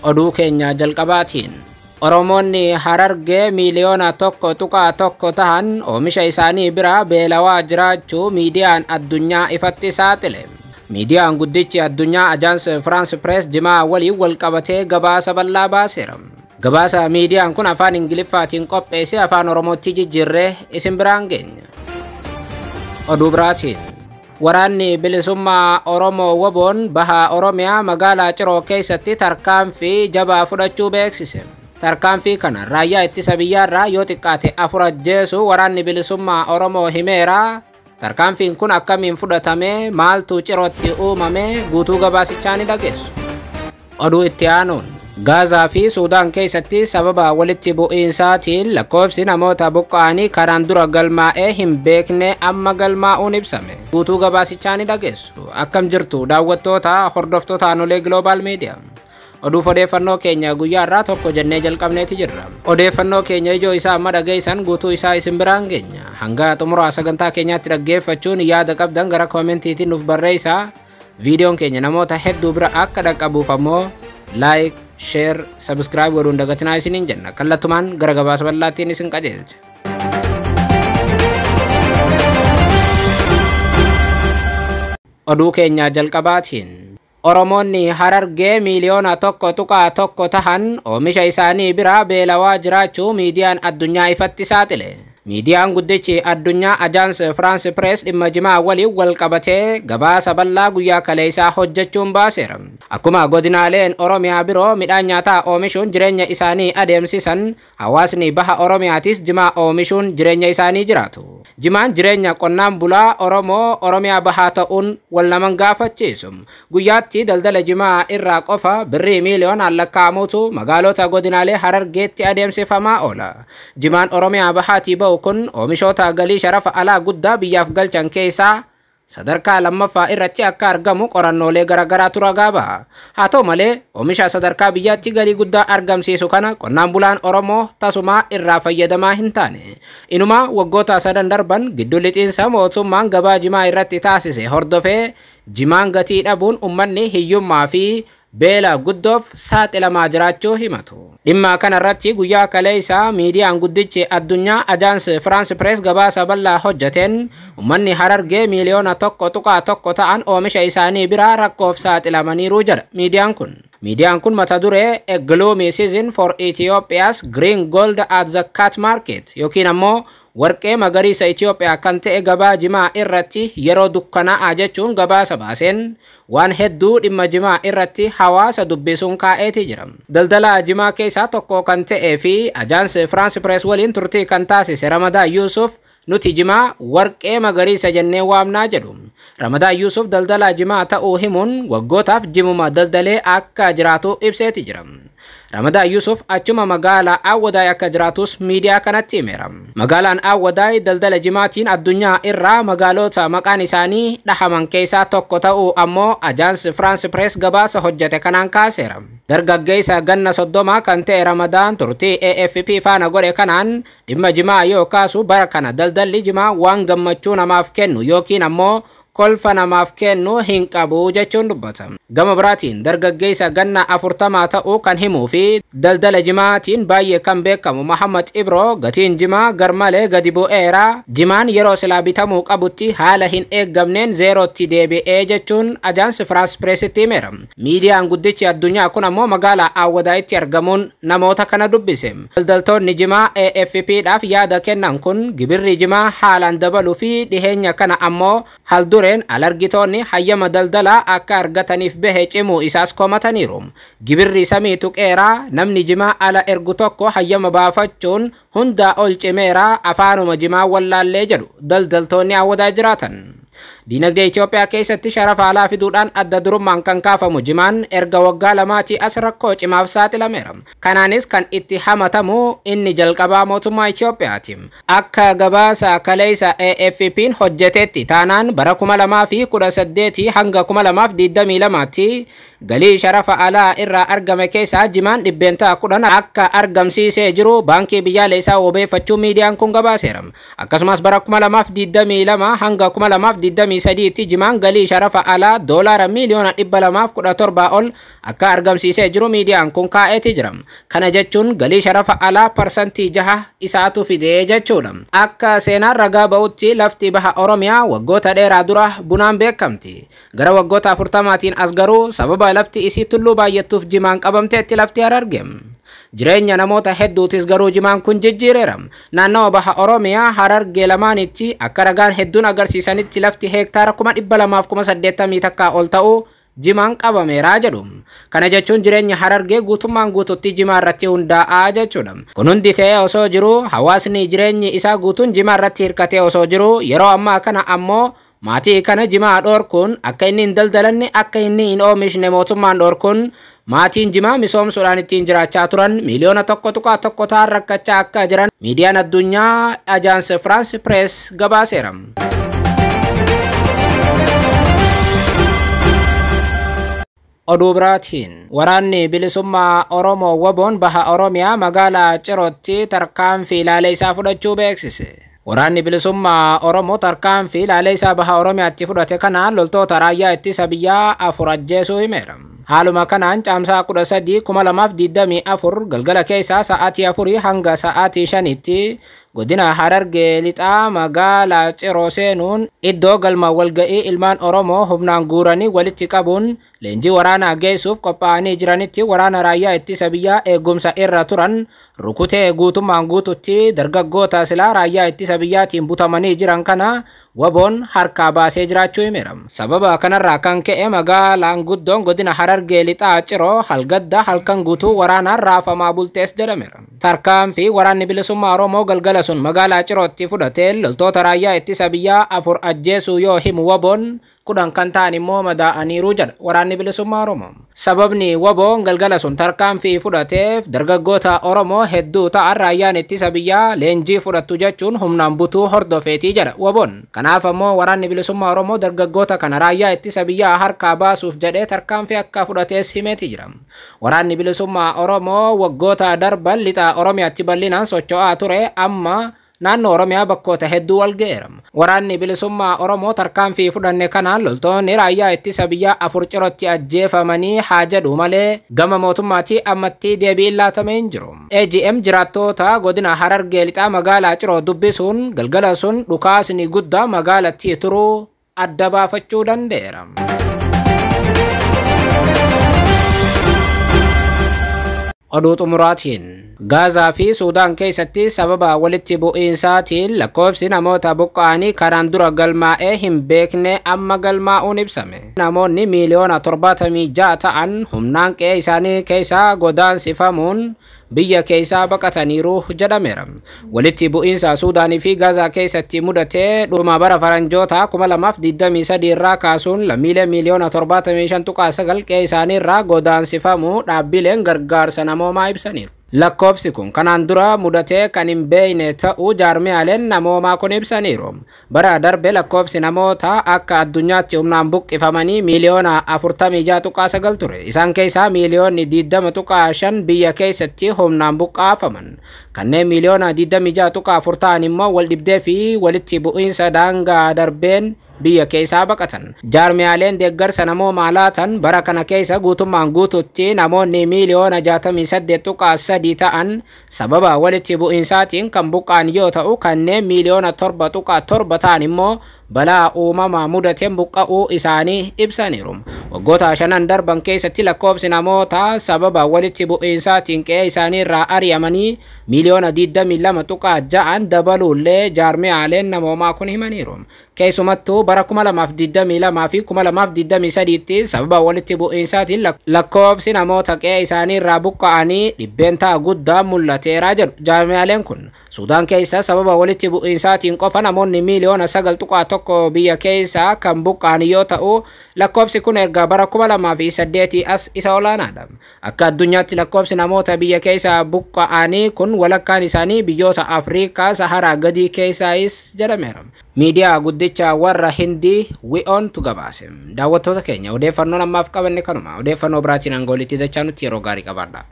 Oduu keenya jalqabaatiin Oromoonni Harargee miiliyoona 1.1 tahan oomisha isaanii bira beelawaa jiraachuu miidiyaan addunyaa ifatti saaxile. Miidiyaan guddichi addunyaa Ajaans Firaans Pirees jimaa waliin wal qabatee gabaasa bal'aa baaseera. Gabaasa miidiyaan kun afaan Ingiliffaatiin qopheesse afaan Oromootti jijjiirree isin biraan geenya. Oduu biraatiin waraanni bilisummaa Oromoo WBOn baha Oromiyaa magaalaa Ciroo keessatti tarkaanfii jabaa fudhachuu beeksise. Tarkaanfii kana raayyaa ittisa biyyaarraa yoo xiqqaate 4 ajjeesu waraanni bilisummaa Oromoo himeera. Tarkaanfiin kun akkamiin fudhatame, maaltu Cirootti uumame, guutuu gabaasichaa ni dhageessu. Oduu itti aanuun Gaazaa fi Suudaan keessatti sababa walitti bu'iinsaatiin lakkoofsi namoota buqqa'anii karaan dura galmaa'ee hin beekne amma galmaa'uun ibsame. Guutuu gabaasichaa ni dhageessu. Akkam jirtu daawwattoota hordoftoota Aanolee Global Media? Oduuf odeeffannoo keenya guyyaa irraa tokko jennee jalqabneeti jirra. Odeeffannoo keenya ijoo isaa amma dhageessan guutuu isaa isin biraan geenya. Hanga xumuraa sagantaa keenyaatti dhaggeeffachuun yaada qabdan gara koomentiitiin nuuf barreessaa. Viidiyoon keenya namoota hedduu bira akka dhaqqabuuf ammoo like, share, subscribe godhuun dagatinaa isiniin jenna. Kallattumaan gara gabaasa bal'aattiin isin qajeelcha. Oduu keenya jalqabaatiin Oromoonni Harargee miiliyoona 1.1 tahan oomisha isaanii bira beelawaa jiraachuu miidiyaan addunyaa ifatti saaxile. Miidiyaan guddichi addunyaa Ajaans Firaans Pirees dhimma jimaa waliin wal qabatee gabaasa bal'aa guyyaa kaleessaa hojjechuun baaseera. Akkuma godinaaleen Oromiyaa biroo midhaan nyaataa oomishuun jireenya isaanii adeemsisan, hawaasni baha Oromiyaatis jimaa oomishuun jireenya isaanii jiraatu. Jimaan jireenya qonnaan bulaa Oromoo Oromiyaa bahaa ta'uun wal naman gaafachiisu. Guyyaatti daldala jimaa irraa qofa birrii miiliyoonaan lakkaa'amutu magaalota godinaalee Harargeetti adeemsifamaa oola. Jimaan Oromiyaa bahaatii ba'u kun oomishoota galii sharafa alaa guddaa biyyaaf galchan keessaa sadarkaa lammaffaa irratti akka argamu qorannoolee garaagaraatu ragaa baha. Haa ta'u malee, oomisha sadarkaa biyyaatti galii guddaa argamsiisu kana qonnaan bulaan Oromoo tasumaa irraa fayyadamaa hin taane. Inumaa waggoota sadan darban giddu lixiinsa mootummaan gabaa jimaa irratti taasise hordofee jimaan gatii dhabuun uummanni hiyyummaa fi beela guddoof saaxilamaa jiraachuu himatu. Dhimma kanarratti guyyaa kaleessaa miidiyaan guddichi addunyaa Ajaans Firaans Pirees gabaasa bal'aa hojjeteen uummanni Harargee miiliyoona 1.1 ta'an oomisha isaanii biraa rakkoof saaxilamaniiru jedha miidiyaan kun. Miidiyaan kun mata duree "A Gloomy Season for Ethiopia's Green Gold at the Khat Market" yookiin ammoo warqee magariisa Itoophiyaa kan ta'e gabaa jimaa irratti yeroo dukkanaa'aa jechuun gabaasa baaseen waan hedduu dhimma jimaa irratti hawaasa dubbisuun kaa'eeti jira. Daldala jimaa keessaa tokko kan ta'ee fi Ajaans Firaans Pirees waliin turtii kan taasise Ramadaa Yuusuf, "Nuti jimaa warqee magariisa jennee waamnaa" jedhu. Ramadaa Yuusuf daldalaa jimaa ta'uu himuun waggootaaf jimuma daldalee akka jiraatu ibseeti jira. Ramadaa Yuusuf achuma magaalaa Awwadaay akka jiraatus miidiyaa kanatti himeera. Magaalaan Awwadaay daldala jimaatiin addunyaa irraa magaalota maqaan isaanii dhahaman keessaa tokko ta'uu ammoo Ajaans Firaans Pirees gabaasa hojjete kanaan kaaseera. Dargaggeessa ganna 30 kan ta'e Ramadaan turtii AFP faana godhe kanaan dhimma jimaa yoo kaasu, bara kana daldalli jimaa waan gammachuu namaaf kennu yookiin ammoo kolfa namaaf kennu hin qabu jechuun dubbata. Gama biraatiin dargaggeessa ganna 40 ta'uu kan himuu fi daldala jimaatiin baay'ee kan beekamu Muhammad Ibro, gatiin jimaa garmalee gadi bu'eera, jimaan yeroo silaa bitamuu qabutti haala hin eeggamneen zeerootti deebi'ee jechuun Ajaans Firaans Pireesitti himeera. Miidiyaan guddichi addunyaa kun ammoo magaalaa Awwadaayitti argamuun namoota kana dubbise. Daldaltoonni jimaa AFP dhaaf yaada kennan kun gibirri jimaa haalaan dabaluu fi dhiheenya kana ammoo haldureen alargitoonni hayyama daldalaa akka argataniif bahe cimuu isaas komataniiru. Gibirri samii tuqeeraa, namni jimaa ala ergu tokko hayyama baafachuun hundaa ol cimeeraa, afaanuma jimaa wallaallee jedhu daldaltoonni Awwadaa jiraatan. Diinagdee Itoophiyaa keessatti sharafa alaa fiduudhaan adda durummaan kan kaafamu jimaan erga waggaa 2tii as rakkoo cimaaf saaxilameera. Kanaanis kan itti hamatamu inni jalqabaa mootummaa Itoophiyaati. Akka gabaasa kaleessa AFP'n hojjetetti taanaan, bara 2018 hanga 2022tti galii sharafa alaa irraa argame keessaa jimaan 10% akka argamsiisee jiru baankii biyyaalessaa wabeeffachuu miidiyaan kun gabaaseera. Akkasumas bara 2022 hanga 2023 2023tti jimaan galii sharafa alaa doolaara miiliyoona 217 ol akka argamsiisee jiru miidiyaan kun kaa'eeti jira. Kana jechuun galii sharafa alaa 6% isaatu fidee jechuudha. Akka seenaan ragaa ba'utti lafti baha Oromiyaa waggoota dheeraa dura bunaan beekamti. Gara waggoota 40tiin as garuu sababa lafti isii tulluu baay'attuuf jimaan qabamteetti lafti Hararge. Jireenya namoota hedduutis garuu jimaan kun jijjiireera. Naannawa baha Oromiyaa Harargee lamaanitti akka ragaan hedduun agarsiisanitti lafti heektaara 281,000 ol ta'u jimaan qabameera jedhu. Kana jechuun jireenya Harargee guutummaan guututti jimaa irratti hundaa'aa jechuudha. Kun hundi ta'ee osoo jiru hawaasni jireenyi isaa guutuun jimaa irratti hirkatee osoo jiru yeroo ammaa kana ammoo maatii kana jimaa dhoorkuun akka inni hin daldalanne, akka inni hin oomishne mootummaan dhoorkuun maatiin jimaa misoomsuudhaan ittiin jiraachaa turan miiliyoona 1.1 ta'an rakkachaa akka jiran miidiyaan addunyaa Ajaansi Firaans Pirees gabaaseera. Oduu biraatiin waraanni bilisummaa Oromoo WBOn baha Oromiyaa magaalaa Cirootti tarkaanfii ilaalee isaa fudhachuu beeksise. Waraanni bilisummaa Oromoo tarkaanfii ilaalee isaa baha Oromiyaatti fudhate kanaan loltoota raayyaa ittisa biyyaa 4 ajjeesuu himeera. Haaluma kanaan caamsaa 13 2024 galgala keessaa sa'aatii 4 hanga sa'aatii 5tti godina Harargee lixaa magaalaa Ciroo seenuun iddoo galma walga'ii ilmaan Oromoo humnaan guuranii walitti qabuun leenjii waraanaa geessuuf qophaa'anii jiranitti waraana raayyaa ittisa biyyaa eegumsa irra turan rukutee guutummaan guututti dargaggoota silaa raayyaa ittisa biyyaatiin butamanii jiran kana WBOn harkaa baasee jiraachuu himeera. Sababa kanarraa kan ka'e magaalaan guddoon godina Harargee lixaa Ciroo halgadda halkan guutuu waraanaan raafamaa bultees jedhameera. Tarkaanfii waraanni bilisummaa Oromoo galgala sun magaalaa Cirootti fudhatee loltoota raayyaa ittisa biyyaa 4 ajjeesuu yoo himu WBOn 10 kan ta'an immoo madaa'aniiru jedha waraanni bilisummaa Oromoo. Sababni WBOn galgala sun tarkaanfii fudhateef dargaggoota Oromoo hedduu ta'an raayyaan ittisa biyyaa leenjii fudhattu jechuun humnaan butuu hordofeetii jedha WBOn. Kanaaf ammoo waraanni bilisummaa Oromoo dargaggoota kana raayyaa ittisa biyyaa harkaa baasuuf jedhee tarkaanfii akka fudhatees himeeti jira. Waraanni bilisummaa Oromoo waggoota darban lixa Oromiyaatti bal'inaan socho'aa ture amma naannoo Oromiyaa bakkoota hedduu wal ga'eera. Waraanni bilisummaa Oromoo tarkaanfii fudhanne kanaan loltoonni raayyaa ittisa biyyaa 4 Cirootti ajjeefamanii haa jedhu malee gama mootummaatti ammatti deebiin laatamee hin jiru. AGM jiraattoota godina Harargee lixaa magaalaa Ciroo dubbisuun galgala sun dhukaasni guddaa magaalattii turuu adda baafachuu danda'eera. Oduu xumuraatiin Gaazaa fi Suudaan keessatti sababa walitti bu'iinsaatiin lakkoofsi namoota buqqa'anii karaan dura galmaa'ee hin beekne amma galmaa'uun ibsame. Namoonni miiliyoona 76 ta'an humnaan qe'ee isaanii keessaa godaansifamuun biyya keessaa baqataniiru jedhameera. Walitti bu'iinsa Suudaanii fi Gaazaa keessatti mudatee dhuma bara faranjoota 2023 irraa kaasuun lammiilee miiliyoona 75.9 qe'ee isaanii irraa godaansifamuu dhaabbileen gargaarsa namoomaa ibsaniiru. Lakkoofsi kun kanaan dura mudatee kan hin beekne ta'uu jaarmiyaaleen namoomaa kun ibsaniiru. Bara darbe lakkoofsi namoota akka addunyaatti humnaan buqqifamanii miiliyoona 46.9 ture. Isaan keessaa miiliyoonni 20.5 biyya keessatti humnaan buqqaafaman. Kanneen miiliyoona 26.4 ta'an immoo wal dhibdee fi walitti bu'iinsa daangaa darbeen biyya keessaa baqatan. Jaarmiyaaleen deeggarsa namoomaa laatan bara kana keessa guutummaan guututti namoonni miiliyoona 68.3 ta'an sababa walitti bu'iinsaatiin kan buqqa'an yoo ta'u kanneen miiliyoona 7.7 ta'an immoo balaa uumamaa mudateen buqqa'uu isaanii ibsaniiru. Waggoota 5 darban keessatti lakkoofsi namoota sababa walitti bu'iinsaatiin qe'ee isaanii irraa ari'amanii miiliyoona 22.6 dabaluullee jaarmiyaaleen namoomaa kun himaniiru. Keessumattuu bara 2022 fi 2023tti sababa walitti bu'iinsaatiin lakkoofsi namoota qe'ee isaanii irraa buqqa'anii dhibbeentaa guddaa mul'ateera jedhu jaarmiyaaleen kun. Suudaan keessa sababa walitti bu'iinsaatiin qofa namoonni miiliyoona 9.1 biyya keessaa kan buqqa'an yoo ta'u lakkoofsi kun erga bara 2008 as isa olaanaadha. Akka addunyaatti lakkoofsi namoota biyya keessaa buqqa'anii kun walakkaan isaanii biyyoota Afrikaa Saharaa gadii keessaayis jedhameera. Miidiyaa guddicha warra Hindii WIONtu gabaase. Daawwattoota keenya odeeffannoon ammaaf qabanne kanuma. Odeeffannoo biraatiin aangoolitti dachaa nutti yeroo gaarii qabaadha.